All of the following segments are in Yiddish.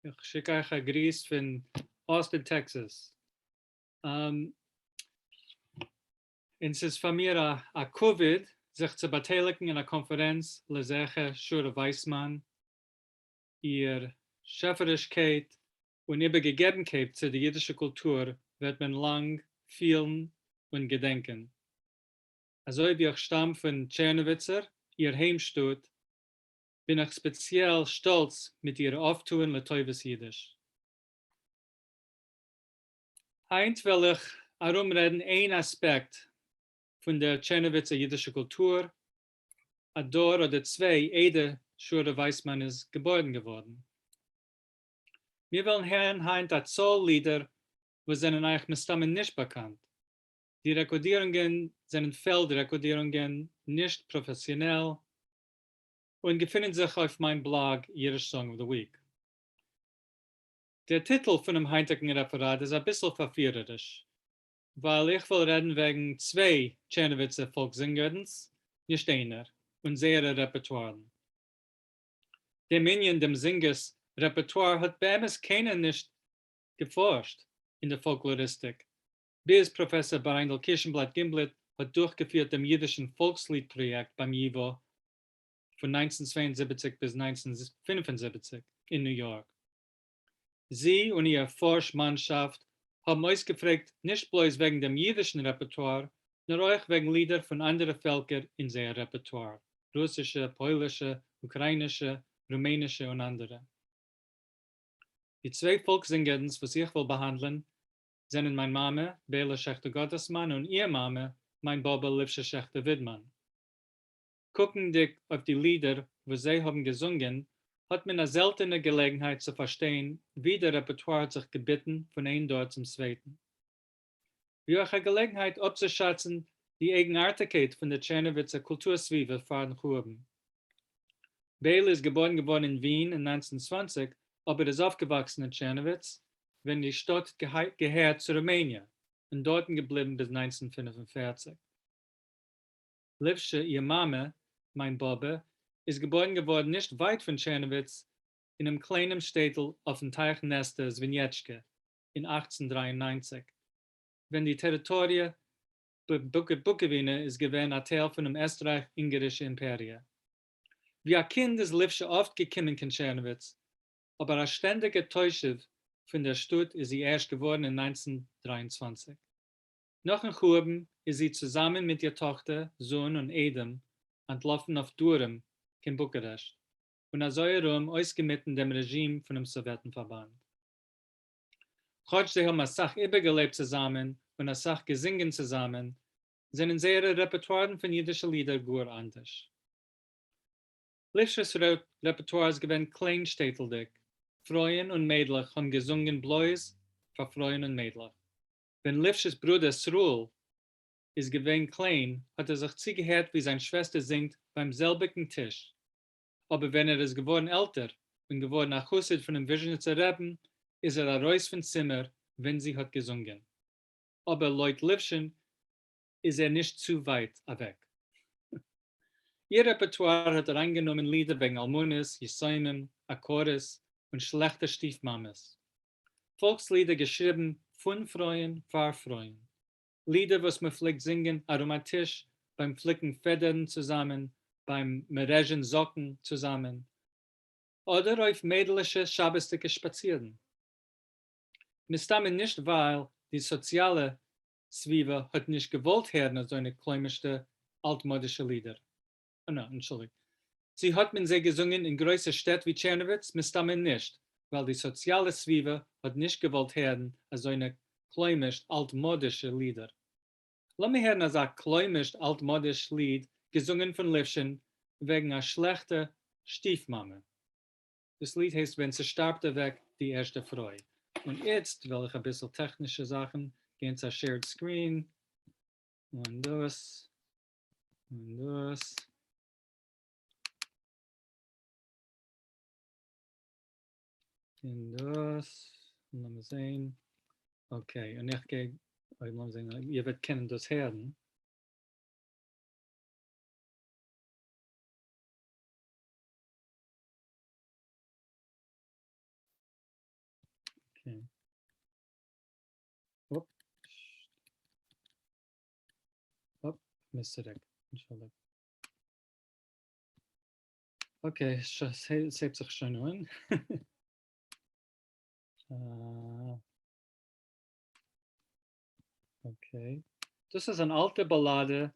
איך שיק אייך א גריס פון אוסטין טעקסאס. און ס'איז פאר מיר א כבוד זיך צו באטייליגן אין א קאנפערענץ לזכר שרה ווייסמאן, איר שעפערישקייט און איבערגעגעבנקייט צו די אידישע קולטור וועט מען לאנג פילן און געדענקען. אזוי ווי איך שטאם פון טשערנאוויצער, איר היימשטאט, בין איך ספעציעל שטאלץ מיט אירע אויפטוען לטובת אידיש. היינט וועל איך ארומרעדן איין אספעקט פון דער טשערנאוויצער אידישער קולטור, א דור אדער צוויי איידער שרה ווייסמאן איז געבוירן געווארן. מיר וועלן הערן היינט א צאל לידער וואס זענען אייך מסתמא נישט באקאנט. די רעקארדירונגען זענען פעלד רעקארדירונגען, נישט פראפעסיאנעל, און געפינען זיך אויף מיין blog Yiddish Song of the Week. דער טיטל פונעם היינטיגן רעפעראט איז אביסל פארפירעריש, ווייל איך וויל רעדן וועגן צוויי טשערנאוויצער פאלקס-זינגערנס, נישט איינער, און זייערע רעפערטוארן. דעם ענין דעם זינגערס רעפערטואר האט באמת קיינער נישט געפארשט אין דער פאלקלאריסטיק, ביז פראפעסאר בריינדל קירשנבלאט-גינבליט האט דורכגעפירט דעם אידישן פאלקסליד פראיעקט ביים ייווא פון 1972 ביז 1975 אין ניו יארק. זי און איר פארש מאנשאפט האבן אויסגעפרעגט נישט בלויז וועגן דעם אידישן רעפערטואר, נאר אויך וועגן לידער פון אנדערע פעלקער אין זייער רעפערטואר, רוסישע, פוילישע, אוקראינישע, רומענישע און אנדערע. די צוויי פאלקס-זינגערנס וואס איך וועל באהאנדלען זענען מיין מאמע, בעלא שעכטער גאטעסמאן און איר מאמע, מיין באבע ליפשע שעכטער ווידמאן. קוקנדיג אויף די לידער וואס זיי האבן געזונגען, האט מען א זעלטענע געלעגנהייט צו פארשטיין ווי דער רעפערטואר האט זיך געביטן פון איין דור צום צווייטן. ווי אויך א געלעגנהייט אפצושאצן די אייגנארטיגקייט פון דער טשערנאוויצער קולטור סביבה פארן חורבן. בעלא איז געבוירן געווארן אין ווין אין 1920, אבער איז אויפגעוואקסן אין טשערנאוויץ, ווען די שטאט געהערט צו רומעניע, און דארטן געבליבן ביז 1945. ליפשע, איר מאמע, מיין באבע, איז געבוירן געווארן נישט ווייט פון טשערנאוויץ, אינעם קליינעם שטעטל אויפן טייך נעסטער, זוויניעטשקע, אין 1893, ווען די טעריטאריע בוקעווינע איז געווען א טייל פונעם עסטרייך-אונגערישע אימפעריע. ווי א קינד איז ליפשע אפט געקומען קיין טשערנאוויץ, אבער א שטענדיגער תושב פון דער שטאט איז זי ערשט געווארן אין 1923. נאכן חורבן איז זי צוזאמען מיט איר טאכטער, זון און איידעם אנטלאפן אויף דרום קיין בוקארעשט, און אזוי ארום אויסגעמיטן דעם רעזשים פונעם סאוועטן פארבאנד. כאטש זיי האבן אסאך איבערגעלעבט צוזאמען און אסאך געזינגען צוזאמען, זענען זייערע רעפערטוארן פון אידישע לידער גאר אנדערש. ליפשע'ס רעפערטואר איז געווען קליין-שטעטלדיג, פרויען און מיידלעך האבן געזונגען בלויז פאר פרויען און מיידלעך. ווען ליפשע'ס ברודער סרול איז געווען קליין האט ער זיך צוגעהערט ווי זיין שוועסטער זינגט ביים זעלביגן טיש, אבער ווען ער איז געווארן עלטער און געווארן א חסיד פונעם וויזשניצער רעבן איז ער ארויס פון צימער ווען זי האט געזונגען. אבער לויט ליפשע'ן איז ער נישט צו ווייט אוועק. איר רעפערטואר האט אריינגענומען לידער וועגן אלמנות, יתומים, עקרות, און שלעכטע שטיפמאמעס. פאלקס לידער געשריבן פון פרויען פאר פרויען. לידער וואס מען פלעגט זינגען ארום א טיש ביים פליקן פעדערן צוזאמען, ביים מערעזשען זאקן צוזאמען, אדער אויף מיידלעשע שבת'דיגע שפאצירן. מסתמא נישט ווייל די סאציאלע סביבה האט נישט געוואלט הערן אזוינע כלומר'שטע אלטמאדישע לידער. אנטשולדיגט. צי האט מען זיי געזונגען אין גרויסע שטעט ווי טשערנאוויץ? מסתמא נישט, ווייל די סאציאלע סביבה האט נישט געוואלט הערן אזוינע כלומר'שט אלטמאדישע לידער. לאמיר הערן אזא כלומר'שט אלטמאדיש ליד געזונגען פון ליפשען וועגן א שלעכטע שטיפמאמע. דאס ליד הייסט ווען ס'שטארבט אוועק די ערשטע פרוי. און איצט וועל איך אביסל טעכנישע זאכן, גיין צו א shared screen, און דאס, און דאס. און דאס, און לאמיר זעהן, okay, און איך גיי, אוי לאמיר זעהן אויב איר וועט קענען דאס הערן. Okay. אופ. אופ, מוז צוריק. אנטשולדיגט. Okay, ס'הייבט זיך שוין אן. Okay. דאס איז אן אלטע באלאדע.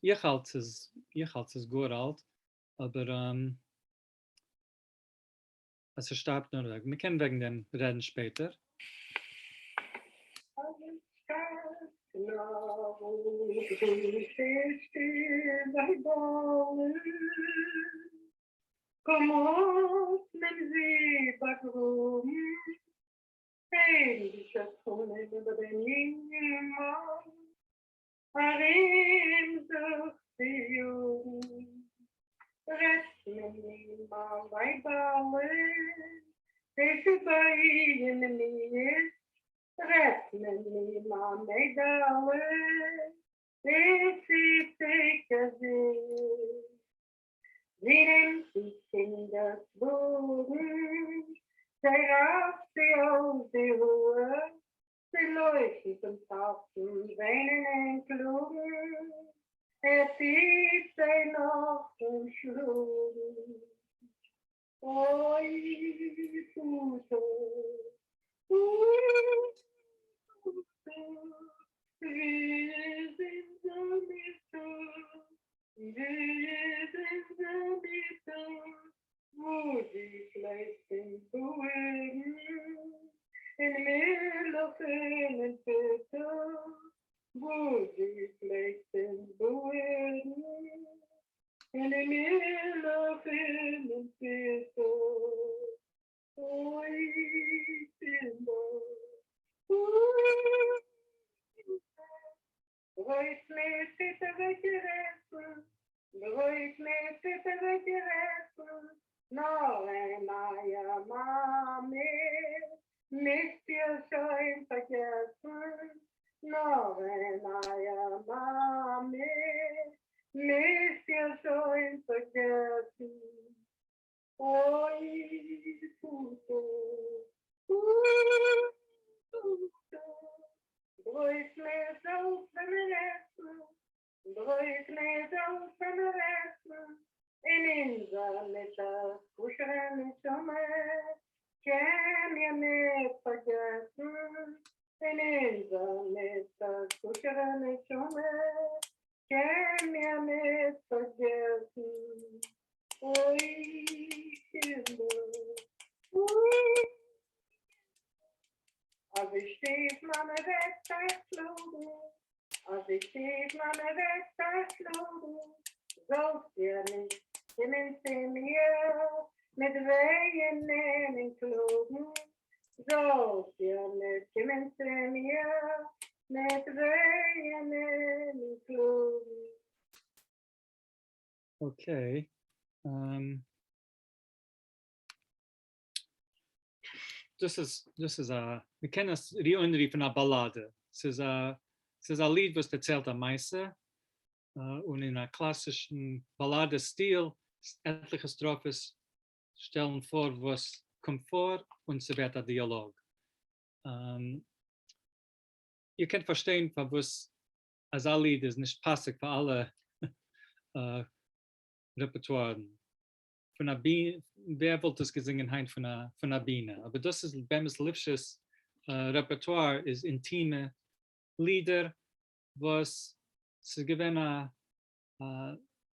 איך האלט ס'איז, איך האלט ס'איז גאר אלט, אבער אז ס'שטארבט נאר אוועק. מ'קען וועגן דעם רעדן שפעטער. קוים האט מען זי באגראבן, אין די שדכנים איבער דעם יונגן מאן ארום זיך צו יאגן, רעדט מען אים א ווייבעלע, דאס איז ביי אים מיאוס, רעדט מען אים א מיידעלע, דאס איז צוקער זיס. זי נעמט די קינדער שלאגן, זיי רייסט זי אויס די האר, זיי לויפן צום טאטן וויינען און קלאגן, ער טוט זיי נאך אן שלאגן. אוי פאטער, אוי פאטער, ווי איז אונזער מוטער, ווי איז אונזער מוטער, וואו זי פלעגט אונז באהערן, אין מילך און אין פוטער, וואו זי פלעגט אונז באהערן, אין מילך און אין פוטער. אוי קינדער, אוי קינדער, ברויט מיט פוטער געגעסן, ברויט מיט פוטער געגעסן, נאר אין אייער מאמע מוזט איר שוין פארגעסן, נאר אין אייער מאמע מוזט איר שוין פארגעסן. אוי פוטער, אוי פוטער, ברויט מיט זאלץ ווען מיר עסן, ברויט מיט זאלץ ווען מיר עסן, אין אונזער מוטער'ס כשר'ע נשמה קען מיר ניט פארגעסן, אין אונזער מוטער'ס כשר'ע נשמה קען מיר ניט פארגעסן. אוי קינדער, אוי אז די שטיף מאמע וועט אייך שלאגן, אז די שטיף מאמע וועט אייך שלאגן, זאלט איר נישט קומען צו מיר מיט וויינען און קלאגן, זאלט איר נישט קומען צו מיר מיט וויינען און קלאגן. Okay. דאס איז, דאס איז א, מען קען עס אנרופן א באלאדע. ס'איז א, ס'איז א ליד וואס דערציילט א מעשה, און אין א קלאסישן באלאדע סטיל, עטליכע סטראפעס שטעלן פאר וואס קומט פאר, און ס'ווערט א דיאלאג. איר קענט פארשטיין פארוואס אזא ליד איז נישט פאסיג פאר אלע רעפערטוארן. פון א בינע, ווער וואלט דאס געזינגען היינט פון א בינע? אבער דאס איז באמת ליפשיץ רעפערטואר איז אינטימע לידער וואס ס'איז געווען א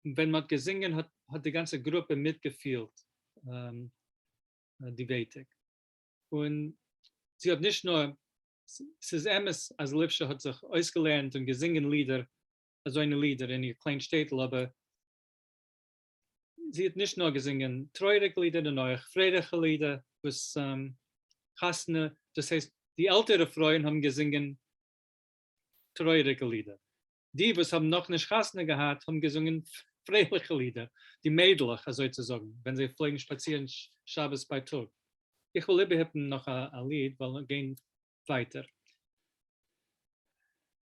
ווען מ'האט געזינגען האט די גאנצע גרופע מיטגעפילט די ווייטאג. און זי האט נישט נאר, ס'איז אמת אז ליפשע האט זיך אויסגעלערנט און געזינגען לידער, אזוינע לידער אין איר קליין שטעטל, אבער זי האט נישט נאר געזינגען טרויעריגע לידער נאר אויך פרייליכע לידער וואס חתונה, דאס הייסט די עלטערע פרויען האבן געזינגען טרויעריגע לידער, די וואס האבן נאכנישט חתונה געהאט האבן געזונגען פרייליכע לידער, די מיידלעך אזוי צו זאגן, ווען זיי פלעגן שפאצירן שבת בייטאג. איך וויל איבערהיפן נאך א ליד ווייל גיין ווייטער.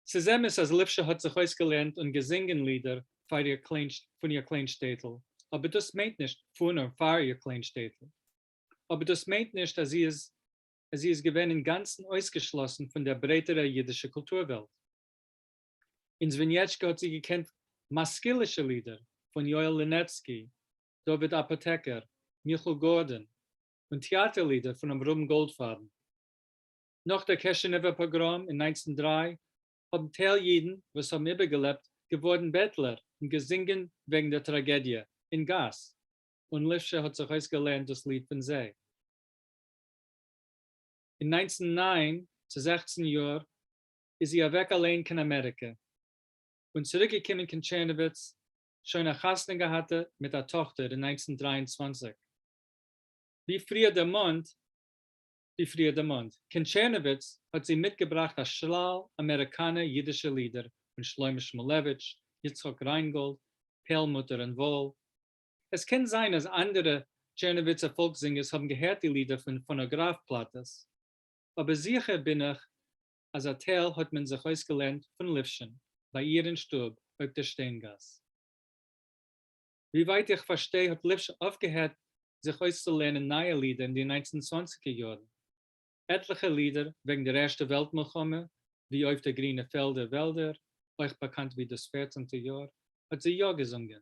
ס'איז אמת אז ליפשע האט זיך אויסגעלערנט און געזינגען לידער פאר איר קליין פון איר קליין שטעטל, אבער דאס מיינט נישט פון און פאר איר קליין שטעטל, אבער דאס מיינט נישט אז זי איז אז זי איז געווען אינגאנצן אויסגעשלאסן פון דער ברייטערער אידישער קולטור-וועלט. אין זוויניעטשקע האט זי געקענט משכילישע לידער פון יואל לינעצקי, דוד אפאטעקער, מיכל גארדאן, און טעאטער לידער פון אברהם גאלדפאדן. נאך דער קעשענעווער פאגראם אין 1903 האבן טייל אידן וואס האבן איבערגעלעבט געווארן בעטלער און געזינגען וועגן דער טראגעדיע אין גאס, און ליפשע האט זיך אויסגעלערנט דאס ליד פון זיי. אין 1909, צו 16 יאר, איז זי אוועק אליין קיין אמעריקע, און צוריקגעקומען קיין טשערנאוויץ שוין א חתונה געהאטע מיט א טאכטער אין 1923. ווי פריער דערמאנט, ווי פריער דערמאנט, קיין טשערנאוויץ האט זי מיטגעבראכט א שלל אמעריקאנער אידישע לידער פון שלמה שמולעוויטש, יצחק ריינגאלד, פערלמוטער און וואל. עס קען זיין אז אנדערע טשערנאוויצער פאלקס-זינגערס האבן געהערט די לידער פון פאנאגראף פלאטעס, אבער זיכער בין איך אז א טייל האט מען זיך אויסגעלערנט פון ליפשען ביי איר אין שטוב אויף דער שטיינגאס. ווי ווייט איך פארשטיי האט ליפשע אויפגעהערט זיך אויסצולערנען נייע לידער אין די 19 צוואנציגער יארן. עטליכע לידער וועגן דער ערשטער וועלט מלחמה, ווי אויף די גרינע פעלדער וועלדער, אויך באקאנט ווי דאס פערצנטע יאר, האט זי יא געזונגען.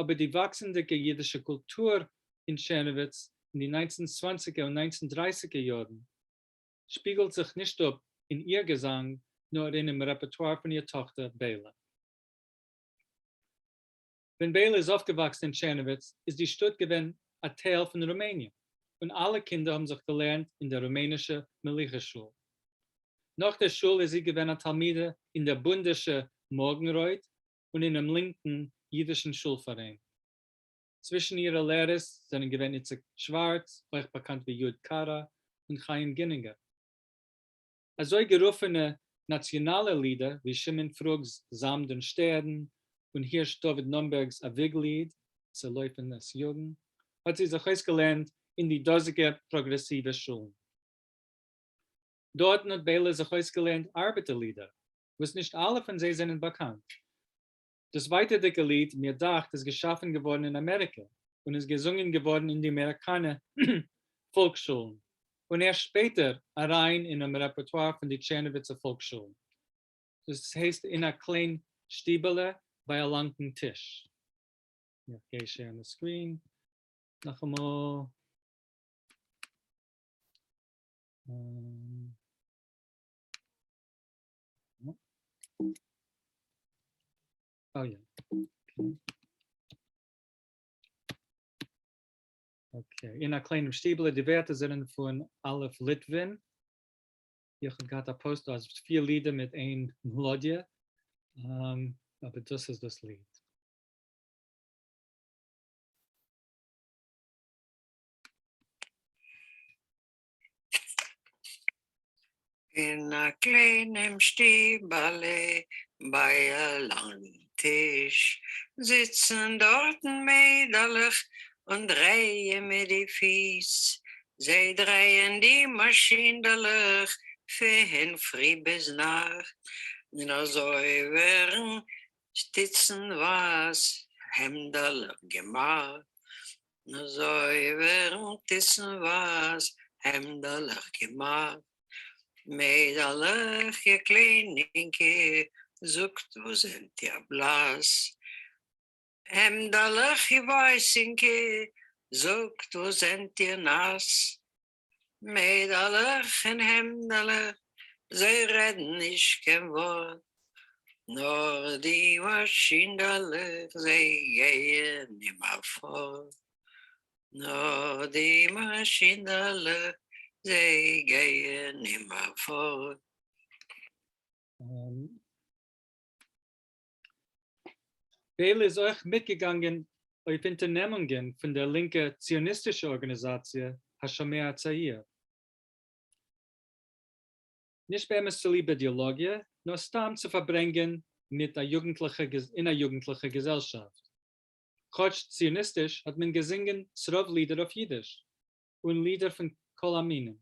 אבער די וואקסנדיקע אידישע קולטור אין טשערנאוויץ אין די 19 צוואנציגער און 19 דרייסיגער יארן שפיגלט זיך נישט אפ אין איר געזאנג נאר אינעם רעפערטואר פון איר טאכטער ביילע. ווען ביילע איז אויפגעוואקסן אין טשערנאוויץ איז די שטאט געווען א טייל פון רומעניע און אלע קינדער האבן זיך געלערנט אין דער רומענישער מלוכה שול. נאך דער שול איז זי געווען א תלמידה אין דער בונדישער מארגנרויט און אינעם לינקן אידישן שול-פאראיין. צווישן אירע לערערס זענען געווען איציק שווארץ, אויך באקאנט ווי יוד קארא, און חיים גינינגער. אזוי גערופענע נאציאנאלע לידער ווי שמעון פרוג'ס זאמד און שטערן און הירש דוד נאמבערג'ס א וויגליד, צעלויפן עס יאגן, האט זי זיך אויסגעלערנט אין די דאזיגע פראגרעסיווע שולן. דארטן האט ביילע זיך אויסגעלערנט ארבעטער לידער, וואס נישט אלע פון זיי זענען באקאנט. דאס ווייטערדיגע ליד מיר דאכט איז געשאפן געווארן אין אמעריקע און איז געזונגען געווארן אין די אמעריקאנע פאלקשולן און ערשט שפעטער אריין אינעם רעפערטואר פון די טשערנאוויצער פאלקשולן. דאס הייסט אין א קליין שטיבעלע ביי א לאנגן טיש. איך גיי share ן די screen נאכאמאל. Oh yeah. Okay. Okay. אין א קליינעם שטיבעלע, די ווערטער זענען פון א' ליטווין. איך האב געהאט א post דא אז פיר לידער מיט איין מעלאדיע, אבער דאס איז דאס ליד. אין אַ קליינעם שטיבעלע ביי אַ לאַנגן טיש זיצן דאָרטן מיידלעך און דרייען מיט די פיס. זיי דרייען די מאַשינדלעך פֿון פֿרי ביז נאַכט, און אַזוי ווערן שטיצנווײַז העמדלעך געמאַכט. און אַזוי ווערן טיסנווײַז העמדלעך געמאַכט. מיידלעך, איר קליינינקע, זאָגט, וווּ זענט איר בלאַס? העמדלעך, איר ווײַסינקע, זאָגט, וווּ זענט איר נאַס? מיידלעך און העמדלעך, זיי רעדן נישט קיין וואָרט, נאָר די מאַשינדלעך, זיי גייען אימער פֿאָרט. נאָר די מאַשינדלעך, זיי גייען אימער פֿאָרט. ביילע איז אויך מיטגעגאנגען אויף אונטערנעמונגען פון דער לינקער ציוניסטישער ארגאניזאציע השומר הצעיר. נישט באמת צוליב אידעאלאגיע, נאר סתם צו פארברענגען מיט א יוגנטליכע אין א יוגנטליכע געזעלשאפט. כאטש ציוניסטיש האט מען געזינגען ס'רוב לידער אויף אידיש, און לידער פון כל המינים.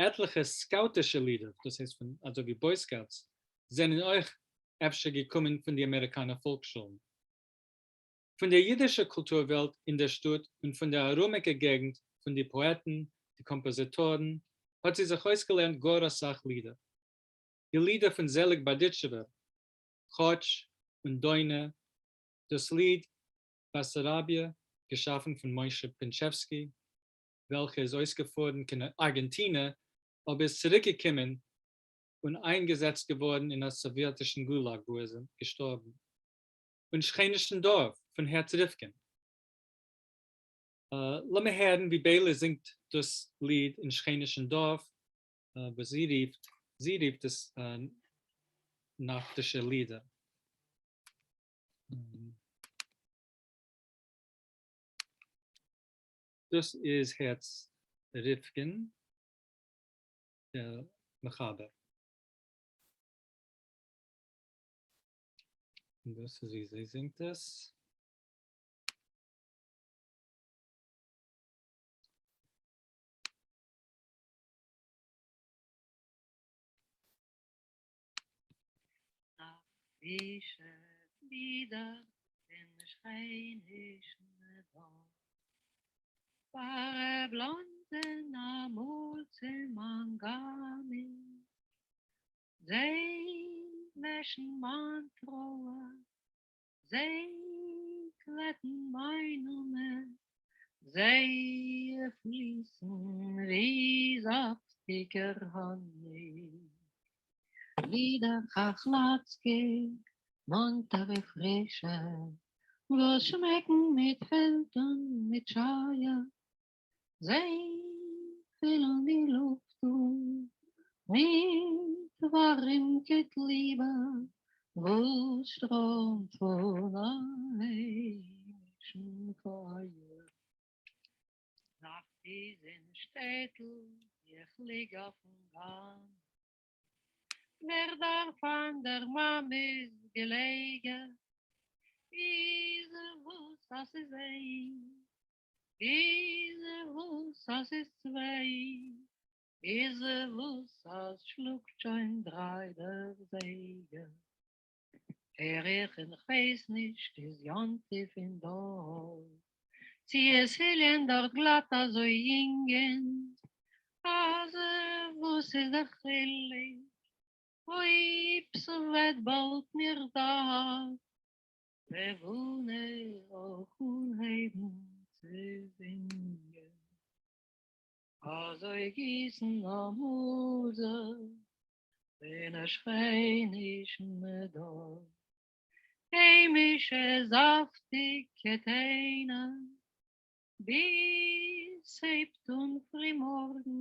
עטליכע סקאוטישע לידער, דאס הייסט פון אזוי ווי boy scouts, זענען אויך אפשר געקומען פון די אמעריקאנער פאלקשולן. פון דער אידישער קולטור-וועלט אין דער שטאט און פון דער ארומיקער געגנט, פון די פאעטן, די קאמפאזיטארן, האָט זי זיך אויסגעלערנט גאָר אַ סך לידער. די לידער פֿון זעליג באַרדיטשעווער, כאָטש און דונע, דאָס ליד באַסאַראַביע, געשאַפֿן פֿון משה פּינטשעווסקי, וועלכער איז אויסגעפֿאָרן קיין אַרגענטינע, אָבער איז צוריקגעקומען און איינגעזעצט געווארן אין א סאוויעטישן גולאג וואו ער איז געשטארבן. אין שכנישן דארף פון הערץ ריפקין. לאמיר הערן ווי בעלע זינגט דאס ליד אין שכנישן דארף וואס זי רופט זי רופט עס נאכטישע לידער. דאס איז הערץ ריפקין. דער מחבר. און דאס איז ווי זי זינגט עס. נאכטישע לידער אין שכנישן דארף. פארבלאנדזען אמאל צו מיין גאמי, זיי לעשן מיין טרויער, זיי גלעטן מיין אומעט, זיי פליסן ווי זאפטיגער האניג. לידער כאכלאצקע, מונטערע פרישע, וואס שמעקן מיט פעלד און מיט שייער, זיי פילן די לופט אן מיט ווארימקייט ליבע, וואס שטראמט פון א היימישן פייער. נאכט איז אין שטעטל, איך ליג אויפן גאנג, ווער דארף אן דער מאמע'ס געלעגער, איז וואס אז ס'איז איינס, איז וואס אז ס'איז צוויי, איז וואס אז שלאגט שוין דריי דער זייגער. הער איך און כ'ווייס נישט איז יום טוב אין דארף, צי עס הילען דארט גלאט אזוי יונגען, אז וואס איז דער חילוק אויב ס'וועט באלד מיר דארף לבנה אויך אנהייבן צו זינגען, אזוי גיסן אמאל זיך אין א שכנישן דארף היימישע זאפטיגע טענער, ביז ס'הייבט אן פרימארגן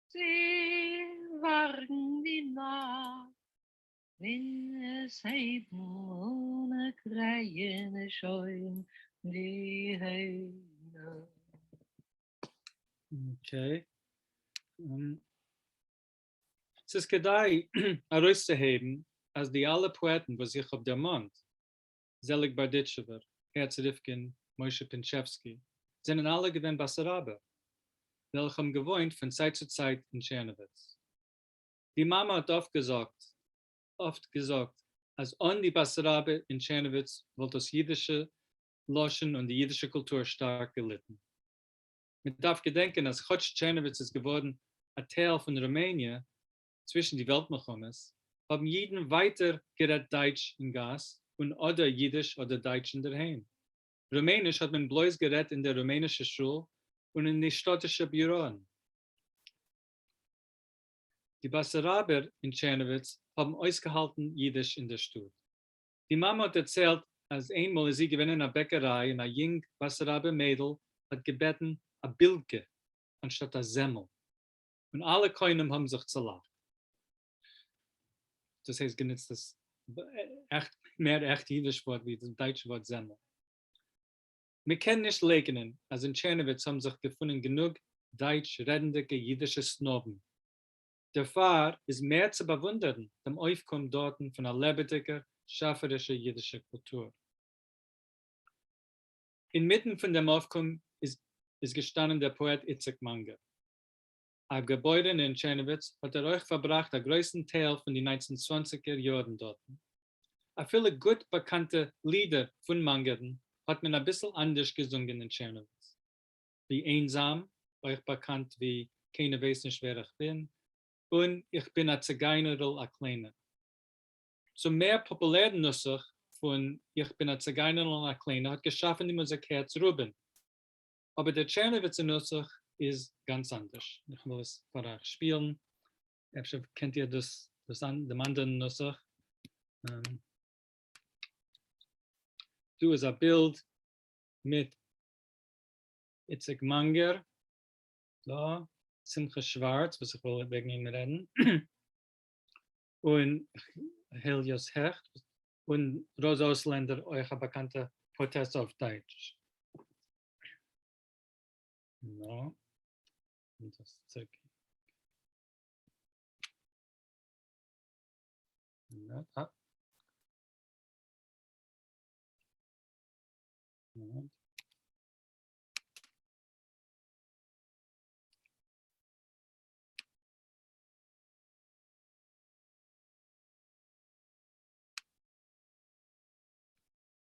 צו ווארגן די נאכט, און עס הייבן אן קרייען שוין די הענער. Okay. ס'איז כדאי ארויסצוהייבן אז די אלע פאעטן וואס איך האב דערמאנט, זעליג בארדיטשובער, הערץ ריפקין, משה פינטשעווסקי, זענען אלע געווען באסאראבער, וועלכע האבן געוואוינט פון צייט צו צייט אין טשערנאוויץ. די מאמע האט אפט געזאגט אפט געזאגט אז אן די באסאראבער אין טשערנאוויץ וואלט דאס אידישע לשון און די אידישע קולטור שטארק געליטן. מען דארף געדענקען אז כאטש טשערנאוויץ איז געווארן א טייל פון רומעניע צווישן די וועלט מלחמות, האבן אידן ווייטער גערעדט דייטש אין גאס און אדער אידיש אדער דייטש אינדערהיים. רומעניש האט מען בלויז גערעדט אין דער רומענישער שול און אין די שטאטישע ביוראען. די באסאראבער אין טשערנאוויץ האבן אויסגעהאלטן אידיש אין דער שטאט. די מאמע האט דערציילט אז איינמאל איז זי געווען אין א בעקעריי און א יונג באסאראבער מיידל האט געבעטן א בילקע אנשטאט א זעמל, און אלע קונים האבן זיך צולאכט. דאס הייסט גענוצט דאס עכט מער עכט אידיש ווארט ווי דאס דייטשע ווארט זעמל. מען קען נישט לייקענען אז אין טשערנאוויץ האבן זיך געפונען גענוג דייטש רעדנדיגע אידישע סנאבן דערפאר איז מער צו באוואונדערן דעם אויפקום דארטן פון א לעבעדיגער, שאפערישער אידישער קולטור. אינמיטן פון דעם אויפקום איז איז געשטאנען דער פאעט איציק מאנגער. א געבוירענער אין טשערנאוויץ, האט ער אויך פארבראכט א גרויסן טייל פון די ניינצן צוואנציגער יארן דארטן. אפילו גוט באקאנטע לידער פון מאנגערן האט מען אביסל אנדערש געזונגען אין טשערנאוויץ. ווי איינזאם, אויך באקאנט ווי. קיינער ווייסט נישט ווער איך בין, און איך בין אַ ציגײַנערל אַ קליינע. צום מער פּאָפּולערן נוסח פֿון איך בין אַ ציגײַנערל אַ קליינע האָט געשאַפֿן די מוזיק הערץ רובין. אָבער דער טשערנאָוויצער נוסח איז גאַנץ אַנדערש. איך וויל עס פֿאַר אײַך שפּילן. אפשר קענט איר דאס דאס דעם אנדערן נוסח. דא איז א בילד מיט איציק מאנגער, דא, שמחה שווארץ וואס איך וויל וועגן אים רעדן, און העליאס העכט, און ראזא אויסלענדער אויך א באקאנטע פאעטעסע אויף דייטש. נא. און דאס צוריק.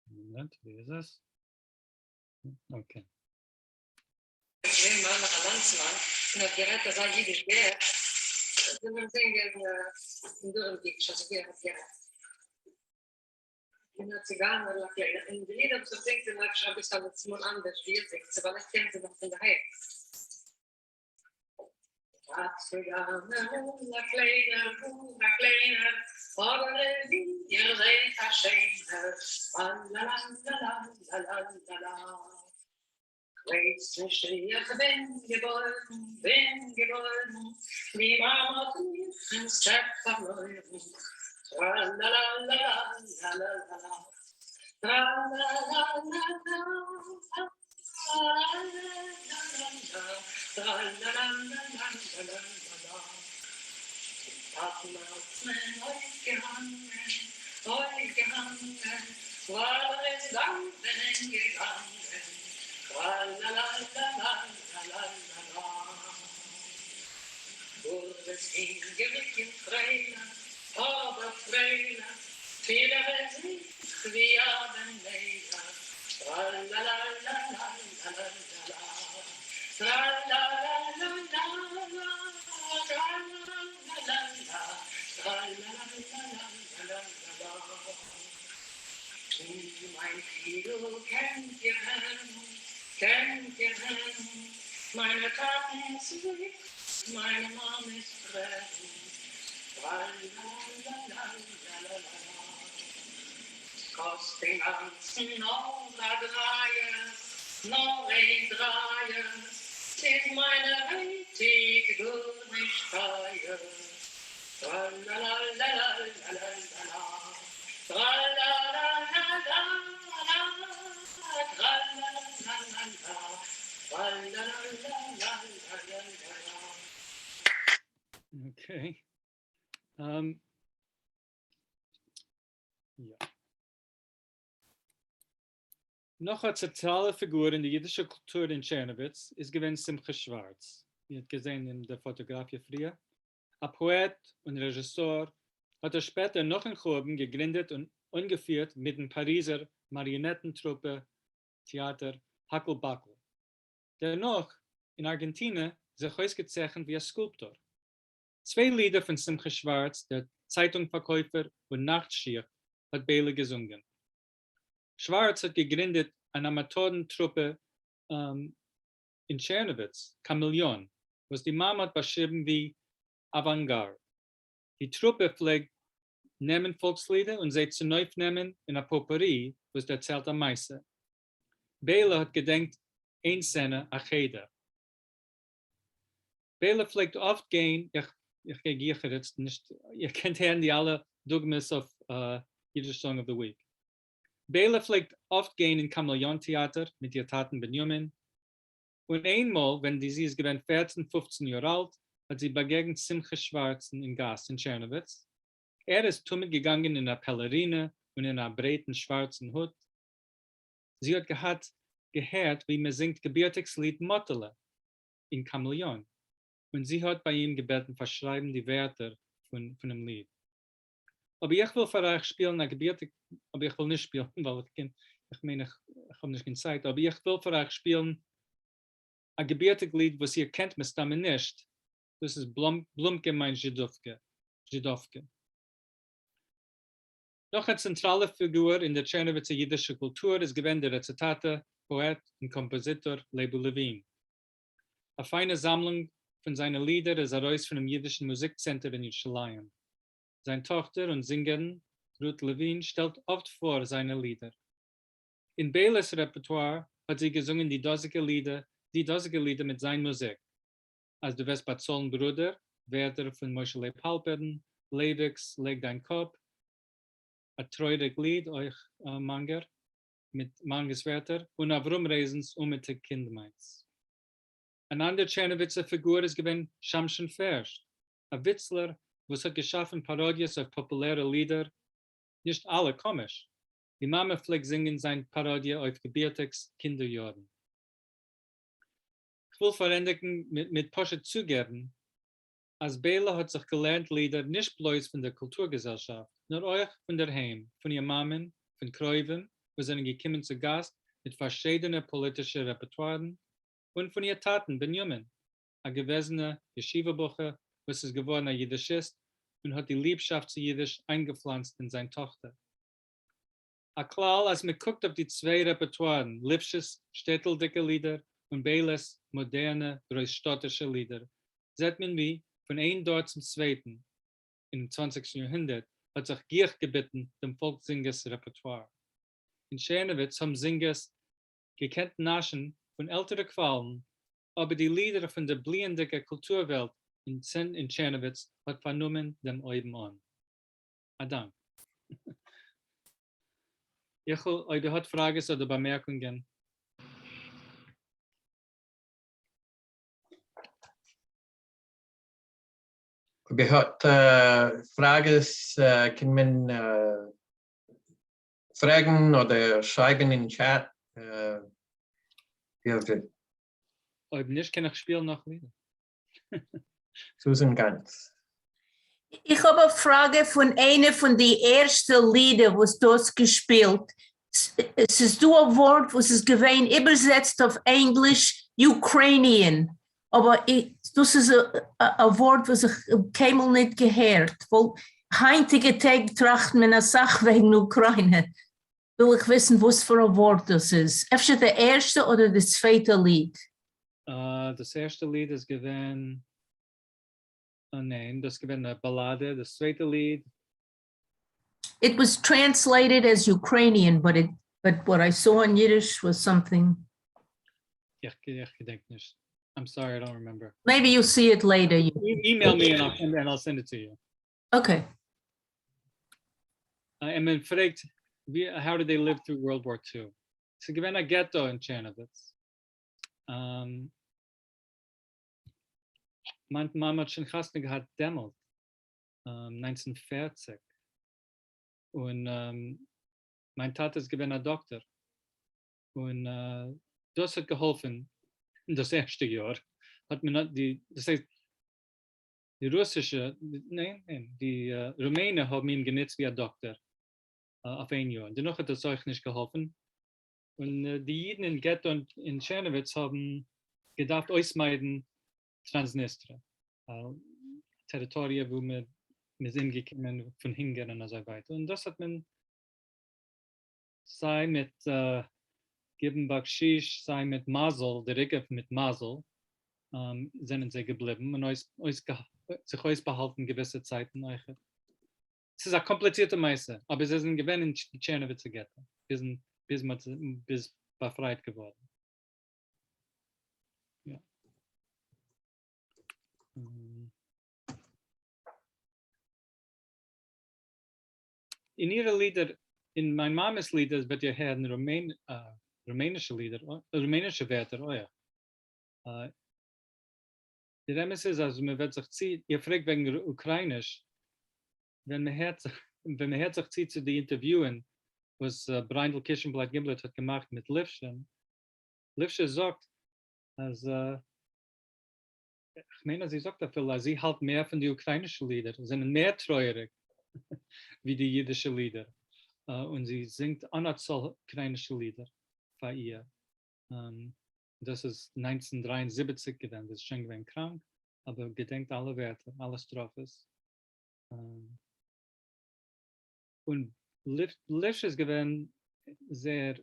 מאמענט, ווי איז עס? Okay. געווען מיין א לאנדסמאן און האט גערעדט אזא אידיש גער זאל זינגען אין דרום יידיש אזוי ווי ער האט גערעדט. בין א ציגיינער א קליינער און די לידער וואס ער זינגט זענען אפשר אביסעלע צומאל אנדערש ווי איר זינגט זיי ווייל איך קען זיי נאך פון דערהיים. א ציגיינער א קליינער גאר א קליינער אבער ווי איר זעט א שענער לאלאלאלאלאלאלאלא. כ'ווייס נישט ווי איך בין געבוירן, בין געבוירן, די מאמע האט מיך אין סטעפ פארלוירן, טראלאלאלאלאלאלאלא, טראלאלאלאלאלאלאלא, טראלאלאלאלאלאלא. דעם טאטן האט מען אויפגעהאנגען, אויפגעהאנגען, ווייל ער איז גנב'ענען געגאנגען, טראלאלאלאלאלאלאלא. בארוועס הונגעריג און פרייליך, אבער פרייליך פיל ער זיך ווי א בן מלך, טראלאלאלאלאלאלאלא, טראלאלאלאלאלא, טראלאלאלאלא, טראלאלאלאלאלאלא. און מיין פידל קענט איר הערן, קענט איר הערן, מיינע טאטנס זיפץ, מיינע מאמעס טרערן, טראלאלאלאלאלאלאלא. ס'קאסט אינגאנצן נאר א דרייער, נאר איין דרייער, ס'איז מיינע ווייטיג גארנישט טייער, טראלאלאלאלאלאלאלא, טראלאלאלאלאלא, טראלאלאלאלא, טראלאלאלאלאלאלא. Okay. יא. נאך א צענטראלע פיגור אין די אידישע קולטור אין טשערנאוויץ איז געווען שמחה שווארץ, איר האט געזען אין דער פאטאגראפיע פריער, א פאעט און רעזשיסאר, האט ער שפעטער נאכן חורבן געגרינדעט און אנגעפירט מיטן פאריזער מאריאנעטן טרופע טעאטער האקל באקל. דערנאך אין ארגענטינע זיך אויסגעצייכנט ווי א סקולפטאר. צוויי לידער פון שמחה שווארץ, דער צייטונג פארקויפער און נאכט שיך האט ביילע געזונגען. שווארץ האט געגרינדעט אן אמאטארן טרופע אין טשערנאוויץ, קאמיליאן, וואס די מאמע האט באשריבן ווי אוואנגארד. די טרופע פלעגט נעמען פאלקסלידער און זיי צונויפנעמען אין א פאפורי וואס דערציילט א מעשה. ביילע האט געדענקט איין סצענע, א חדר. ביילע פלעגט אפט גיין, איך איך גיי גיכער איצט, נישט, איר קענט הערן די אלע דוגמאות אויף Yiddish Song of the Week. ביילע פלעגט אפט גיין אין קאמעליאן טעאטער מיט איר טאטן בנימין, און איינמאל ווען די זי איז געווען פערצן פופצן יאר אלט האט זי באגעגנט שמחה שווארצן אין גאס אין טשערנאוויץ, ער איז תמיד געגאנגען אין א פעלערינע און אין א ברייטן שווארצן הוט, זי האט געהאט געהערט ווי מען זינגט געבירטיג'ס ליד מאטעלע אין קאמעליאן, און זי האט ביי אים געבעטן פארשרייבן די ווערטער פונעם ליד. אבער איך וויל פאר אייך שפילן א געבירטיג, אבער איך וויל נישט שפילן ווייל איך קען, איך מיין איך האב נישט קיין צייט, אבער איך וויל פאר אייך שפילן א געבירטיג ליד וואס איר קענט מסתמא נישט. דאס איז בלומקע מיין זשידאווקע, זשידאווקע. נאך א צענטראלע פיגור אין דער טשערנאוויצער יידישער קולטור איז געווען דער רעציטאטאר, פאעט און קאמפאזיטאר לייבל לעווין. א פיינע זאמלונג פון זיינע לידער איז ארויס פונעם יידישן מוזיק צענטער אין ירושלים. זיין טאכטער און זינגערין רות לעווין שטעלט אפט פאר זיינע לידער. אין ביילע'ס רעפערטואר האט זי געזונגען די דאזיגע לידער די דאזיגע לידער מיט זיין מוזיק, אז דו וועסט באצאלן ברודער, ווערטער פון משה לייב האלפערן, לייוויק'ס לייג דיין קאפ, א טרויעריג ליד אויך מאנגער, מיט מאנגער'ס ווערטער, און אברהם רייזענ'ס אומעטיג קינד מיינס. אן אנדער טשערנאוויצער פיגור איז געווען שמשון פערשט, א וויצלער וואס האט געשאפן פאראדיעס אויף פאפולערע לידער, נישט אלע קאמיש. די מאמע פלעגט זינגען זיין פאראדיע אויף געבירטיג'ס קינדער יארן. כ'וויל פארענדיגן מיט פשוט צוגעבן אז ביילע האט זיך געלערנט לידער נישט בלויז פון דער קולטור-געזעלשאפט, נאר אויך פון דער היים, פון איר מאמען, פון קרובים וואס זענען געקומען צו גאסט מיט פארשיידענע פאליטישע רעפערטוארן, און פון איר טאטן, בנימין, א געוועזענע ישיבה בחור וואס איז געווארן א יידישיסט און האט די ליבשאפט צו יידיש איינגעפלאנצט אין זיין טאכטער. א כלל אז מען קוקט אויף די צוויי רעפערטוארן, ליפשי'ס שטעטלדיקע לידער און ביילע'ס מאדערנע גרויסשטאטישע לידער, זעט מען ווי פון איין דור צום צווייטן אינעם צוואנציגסטן יארהונדערט האט זיך גיך געביטן דעם פאלקס-זינגער'ס רעפערטואר. אין טשערנאוויץ האבן זינגערס געקענט נאשן פון עלטערע קוואלן, אבער די לידער פון דער בליענדיקער קולטור-וועלט אין טשערנאוויץ האט פארנומען דעם אויבן-אן. א דאנק. איכל, אויב איר האט פראגעס אדער באמערקונגען. אויב איר האט פראגעס קען מען פרעגן אדער שרייבן אין טשעט ווי איר ווילט. אויב נישט קען איך שפילן נאך לידער. סוזען גאנץ. איך האב א פראגע פון איינע פון די ערשטע לידער וואס דו האסט געשפילט, ס'איז דא א ווארט וואס איז געווען איבערזעצט אויף ענגליש Ukrainian, אבער דאס איז א ווארט וואס איך האב קיינמאל ניט געהערט, היינטיגע טעג טראכט מען אסאך וועגן אוקריינע, וויל איך וויסן וואס פאר א ווארט דאס איז, אפשר די ערשטע אדער די צווייטע ליד. דאס ערשטע ליד איז געווען, ניין, דאס איז געווען א באלאדע, דאס צווייטע ליד. It was translated as Ukrainian, but it but what I saw in Yiddish was something. איך געדענק נישט. I'm sorry, I don't remember. Maybe you'll see it later. Email me and I'll send it to you. Okay. און מען פרעגט, how did they live through World War Two? ס'איז געווען א געטא אין טשערנאוויץ. מיין מאמע האט שוין חתונה געהאט דעמאלט, 1940, און מיין טאטע איז געווען א דאקטער, און דאס האט געהאלפן דאס ערשטע יאר האט מען די, דאס הייסט די רוסישע, ניין ניין, די רומענער האבן אים גענוצט ווי א דאקטער אויף איין יאר, דערנאך האט דאס אויך נישט געהאלפן, און די אידן אין געטא אין טשערנאוויץ האבן געדארפט אויסמיידן טראנסניסטרע, א טעריטאריע וואו מען איז אומגעקומען פון הונגער און אזוי ווייטער, און דאס האט מען סיי מיט גיבן באקשיש סיי מיט מזל, דער עיקר מיט מזל, זענען זיי געבליבן און זיך אויסבאהאלטן געוויסע צייטן אויכעט. ס'איז א קאמפליצירטע מעשה, אבער זיי זענען געווען אין טשערנאוויצער געטא ביזן ביז מ'האט ביז באפרייט געווארן. יא. אין אירע לידער, אין מיין מאמע'ס לידער וועט איר הערן רומענישע לידער, רומענישע ווערטער אויך. דער אמת איז אז מען וועט זיך צו, איר פרעגט וועגן אוקרייניש, ווען מען הערט זיך, ווען מען הערט זיך צו צו די אינטערוויוען וואס בריינדל קישענבלאט גימבלעט האט געמאכט מיט ליפשען, ליפשע זאגט אז, כ'מיין אז זי זאגט אפילו אז זי האלט מער פון די אוקריינישע לידער, זענען מער טרויעריג ווי די אידישע לידער, און זי זינגט אן א צאל אוקריינישע לידער פאר איר. דאס איז 1973 געווען, זי איז שוין געווען קראנק. אבער געדענקט אלע ווערטער, אלע סטראפעס. און ליפש איז געווען זייער,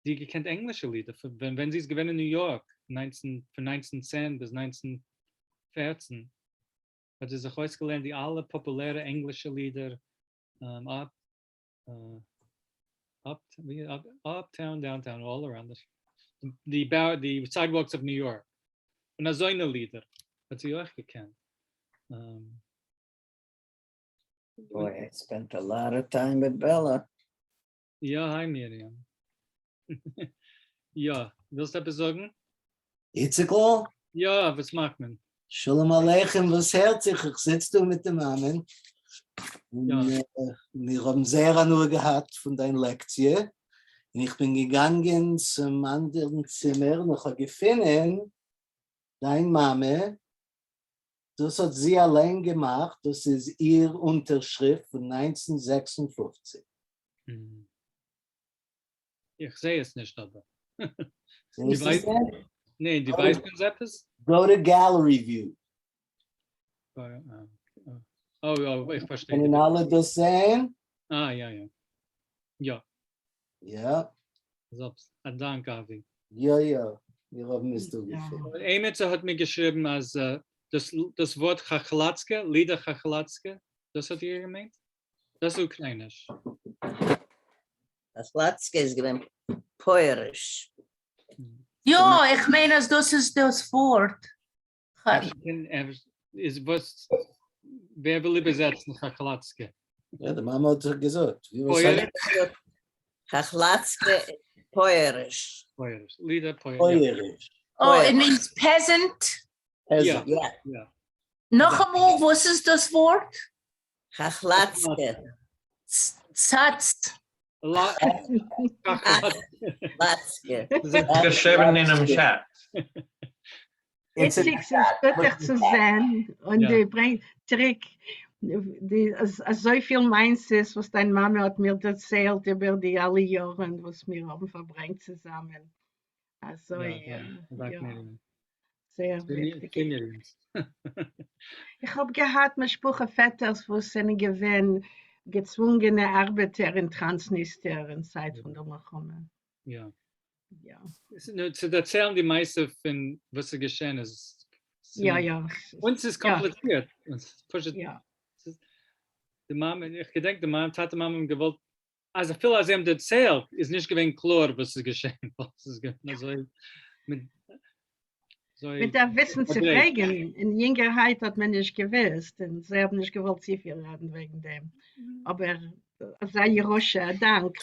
זי האט געקענט ענגלישע לידער, ווען זי איז געווען אין ניו יארק פון 1910 ביז 1914 האט זי זיך אויסגעלערנט די אלע פאפולערע ענגלישע לידער, uptown, downtown, all around the the sidewalks of New York, און אזוינע לידער האט זי אויך געקענט. Boy, I spent a lot of time with Bella. יא, hi מרים. יא, ווילסט עפעס זאגן? איציקל? יא, וואס מאכט מען? שלום עליכם, וואס הערט זיך? איך זיץ דא מיט די מאמען, און מיר האבן זייער הנאה געהאט פון דיין לעקציע, און איך בין געגאנגען צום אנדערן צימער און איך האב געפונען דיין מאמע, דאס האט זי אליין געמאכט, דאס איז איר אונטערשריפט פון 1956. איך זעה עס נישט אבער. זעסט עס נישט? ניין, דו ווייסט אונז עפעס? Go to gallery view. אוי, איך פארשטיי. קענען אלע דאס זעהן? אה, יא יא. יא. יא. זאפס. א דאנק אבי. יא יא, מיר האבן עס דא געפונען. עימיצער האט מיר געשריבן אז דאס ווארט כאכלאצקע, לידער כאכלאצקע, דאס האט איר געמיינט? דאס איז אוקרייניש. כאכלאצקע איז געווען פויעריש. יא, איך מיין אז דאס איז דאס ווארט. איז וואס, ווער וויל איבערזעצן כאכלאצקע? יא, די מאמע האט געזאגט. כאכלאצקע איז פויעריש. פויעריש, לידער פויעריש. פויעריש. Oh, it means peasant. יא. יא. נאכאמאל, וואס איז דאס ווארט? כאכלאצקע. צאצט. לאצקע. געשריבן אינעם chat. איציק, ס'איז גוט דיך צו זען, און דו ברענגסט צוריק די אזויפיל מעשיות וואס דיין מאמע האט מיר דערציילט איבער די אלע יארן וואס מיר האבן פארברענגט צוזאמען. אזוי, יא. זייער וויכטיג. איך האב געהאט משפחה פעטערס וואס זענען געווען געצוואונגענע ארבעטער אין טראנסניסטער אין צייט פון דער מלחמה. יא. יא. צו דערציילן די מעשה פון וואס איז געשען איז יא יא. און ס'איז קאמפליצירט. פשוט די מאמע, איך געדענק די מאמע, טאטע מאמע האבן געוואלט אז אפילו אז זיי האבן דערציילט איז נישט געווען קלאר וואס איז געשען, ווייל ס'איז געווען אזוי מיט אזוי. מען דארף וויסן צו פרעגן, אין יונגערהייט האט מען נישט געוואוסט און זיי האבן נישט געוואלט צופיל רעדן וועגן דעם, אבער אזא ירושה, א דאנק.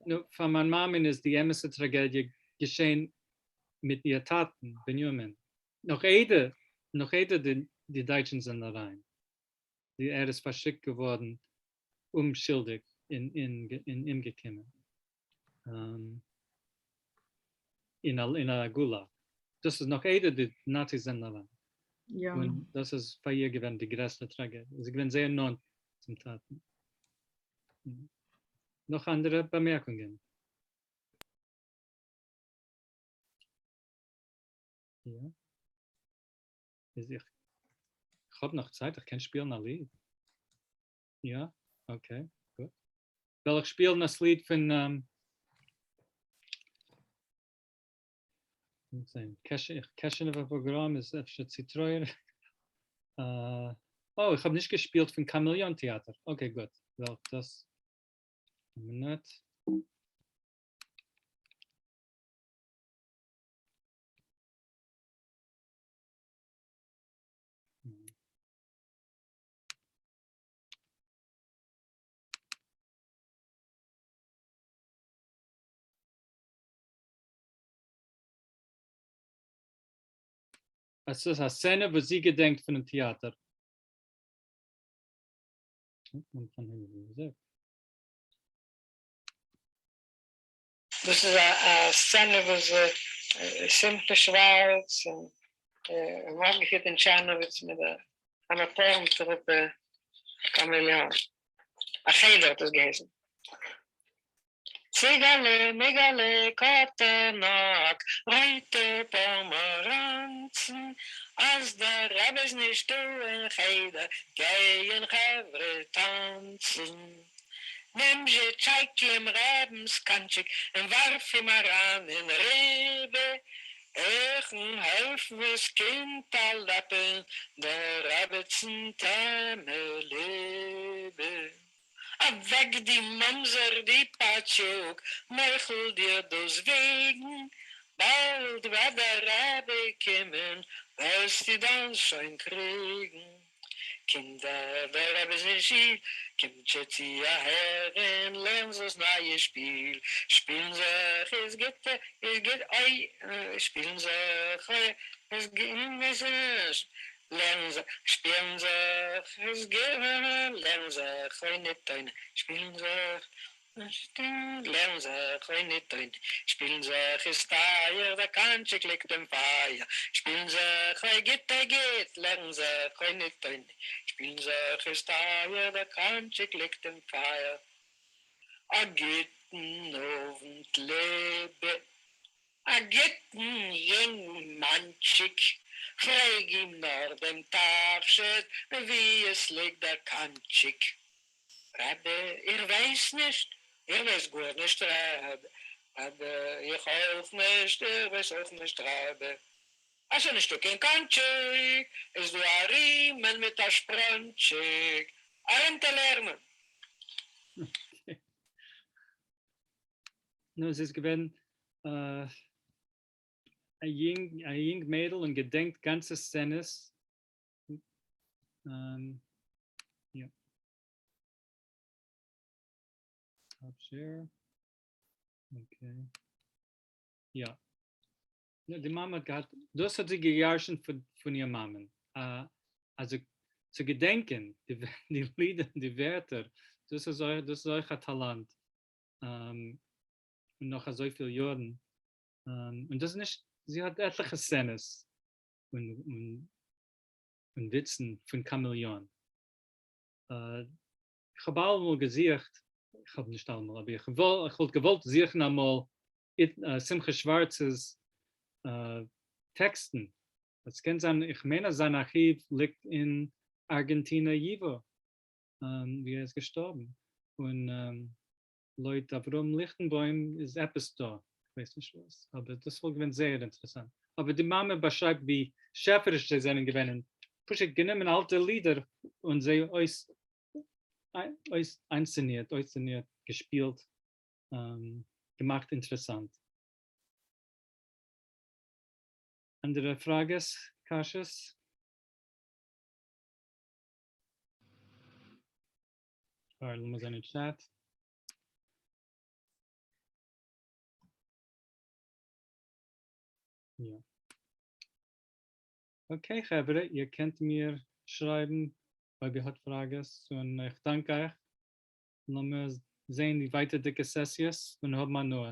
נו, פאר מיין מאמען איז די אמת'ע טראגעדיע געשען מיט איר טאטן, בנימין, נאך איידער נאך איידער די דייטשן זענען אריין, ער איז פארשיקט געווארן אומשולדיג און אומגעקומען אין א גולאג, דאס איז נאך איידער די נאציס זענען אריין, און דאס איז פאר איר געווען די גרעסטע טראגעדיע, זי איז געווען זייער נאנט צום טאטן. נאך אנדערע באמערקונגען? יא? איז איך האב נאך צייט, איך קען שפילן א ליד. יא? Okay, גוט. וועל איך שפילן א ליד פון קעשענעווער פאגראם איז אפשר צו טרויעריג. Oh, איך האב נישט געשפילט פון כאמעליאן טעאטער. Okay, גוט. וועל איך דאס. מינוט. עס איז א סצענע וואס זי געדענקט פונעם טעאטער. דאס איז א סצענע וואס שמחה שווארץ און האבן אויפגעפירט אין טשערנאוויץ מיט די אמאטארן טרופע כאמעלעאן. א חדר האט עס געהייסן. ציגעלע, מיגעלע, קאָטעניאָק, רויטע פּאָמעראַנצן. אַז דער רבי איז נישטאָ אין חדר, גייען חבֿרה טאַנצן. נעם זשע, טשייקע, דעם רבינס קאַנטשיק און וואַרף אים אַרײַן אין ריבע. איכ'ל העלפֿן ס'קינד אַ לעפּן דער רביצין טעמע-ליבע. אַוועק דו ממזר דו פּאַטשוק, מוחל דיר דאָס וויגן, באַלד וועט דער רבי קומען, וועסטו דײַנס שוין קריגן. קינדער, דער רבי איז אין שול, קומט זשע צו אַהער און לערנט דאָס נײַע שפּיל. שפּילן זיך איז גוט, איז גוט, אוי, שפּילן זיך, אוי, איז גוט, לערנען זיך, שפּילן זיך, איז גוט, לערנען זיך, אוי ניט אוי, שפּילן זיך, לערנען זיך, אוי ניט אוי, שפּילן זיך איז טײַער, דער קאַנטשיק ליגט אין פֿײַער, שפּילן זיך, אוי גוט, אוי גוט, לערנען זיך, אוי ניט אוי, שפּילן זיך איז טײַער, דער קאַנטשיק ליגט אין פֿײַער. אַ גוטן אָוונט, ליבע. אַ גוטן יונגמאַנטשיק, פֿרעג אים נאָר דעם תּכשיט, וווּ עס ליגט דער קאַנטשיק. רבי, איך ווייס נישט, איך ווייס גאָרנישט, רבי. רבי, איך אויך נישט, איך ווייס אויך נישט, רבי. אַז ס'איז נישטאָ קיין קאַנטשיק, איז דאָ אַ רימען מיט אַ שפּראָנטשיק. אַרונטערלערנען. נו, זי איז געווען א יונג, א יונג מיידל און געדענקט גאנצע סצענעס. יא. Stop share. Okay. יא. די מאמע האט געהאט, דאס האט זי געירשנט פון איר מאמען, אז צו געדענקען די לידער, די ווערטער, דאס איז אויך, דאס איז אויך א טאלאנט. און נאך אזויפיל יארן, און דאס איז נישט, זי האט עטליכע סצענעס און און וויצן פון כאמעליאן. איך האב אלעמאל געזוכט, איך האב נישט אלעמאל, אבער איך וואלט געוואלט זוכן אמאל שמחה שווארצ'ס טעקסטן, עס קען זיין, איך מיין אז זיין ארכיוו ליגט אין ארגענטינע ייווא, ווי ער איז געשטארבן, און לויט אברהם ליכטנבוים איז עפעס דא, כ'ווייס נישט וואס, אבער דאס וואלט געווען זייער אינטערעסאנט. אבער די מאמע באשרייבט ווי שעפעריש זיי זענען געווען און פשוט גענומען אלטע לידער און זיי אויס אויס אינסצענירט, אויסצענירט, געשפילט, געמאכט אינטערעסאנט. אנדערע פראגעס? קשיות? Alright, לאמיר זען אין chat. יא. Okay חברה, איר קענט מיר שרייבן אויב איר האט פראגעס, און איך דאנק אייך. לאמיר זען די ווייטערדיגע סעסיעס און האבן הנאה.